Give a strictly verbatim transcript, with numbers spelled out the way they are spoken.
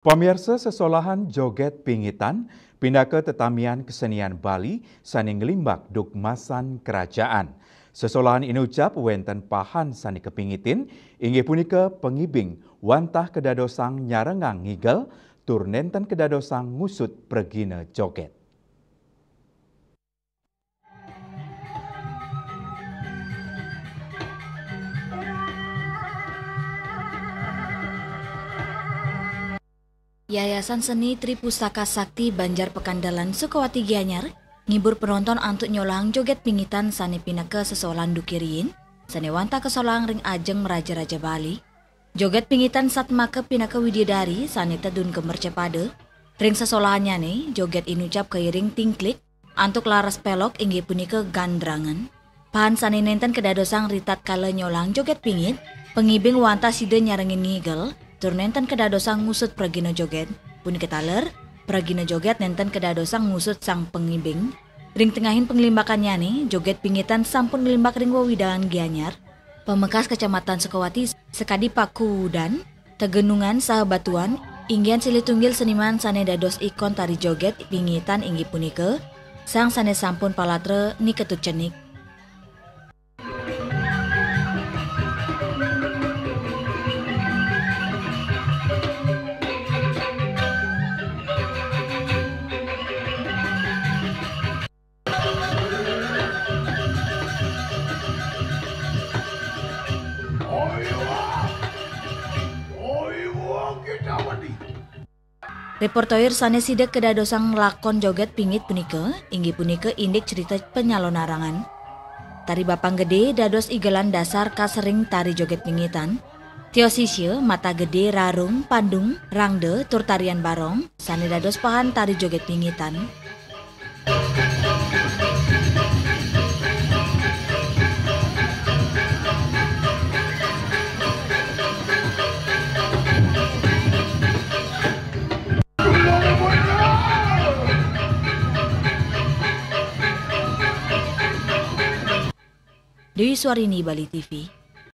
Pamiarsa, sesolahan jogét pingitan pinaka tetamian kesenian Bali sané nglimbak duk masan kerajaan. Sesolahan inucap wénten pahan sané kapingitin, inggih punika pangibing wantah kadadosang nyarengang ngigel tur nénten kadadosang ngusut pragina jogét. Yayasan Seni Tri Pustaka Sakti Banjar Pekandalan Sukawati Gianyar ngibur penonton antuk nyolahang jogét pingitan sané pinaka sesolahan duk riin, sané wantah kasolahang ring ajeng mraja-raja Bali. Jogét pingitan satmaka pinaka widyadari sané tedun ka mercapada. Ring sesolahannyané, jogét inucap kairing tingklik antuk laras pélog, inggih punika gandrangan. Pahan sané nénten kadadosang ritatkala nyolahang jogét pingit, pangibing wantah sida nyarengin ngigel, tur nénten kadadosang ngusut pragina jogét. Punika taler, pragina jogét nénten kadadosang ngusut sang pangibing. Ring tengahing panglimbakanyané, jogét pingitan sampun nglimbak ring wewidangan Gianyar. Pamekas Kecamatan Sukawati, sakadi Paku Wudan, Tegenungan saha Batuan, inggihan silih tunggil seniman sané dados ikon tari jogét pingitan inggih punika sang sané sampun palatra Ni Ketut Cenik. Repertoir sané sida kadadosang nglakon jogét pingit punika, inggih punika indik crita Penyalonarangan. Tari Bapang Gedé dados igelan dasar kasering tari jogét pingitan. Tio Sisya, Mata Gedé, Rarung, Pandung, Rangda, tur Tarian Barong, sané dados pahan tari jogét pingitan. Dewi Suarini, Bali T V.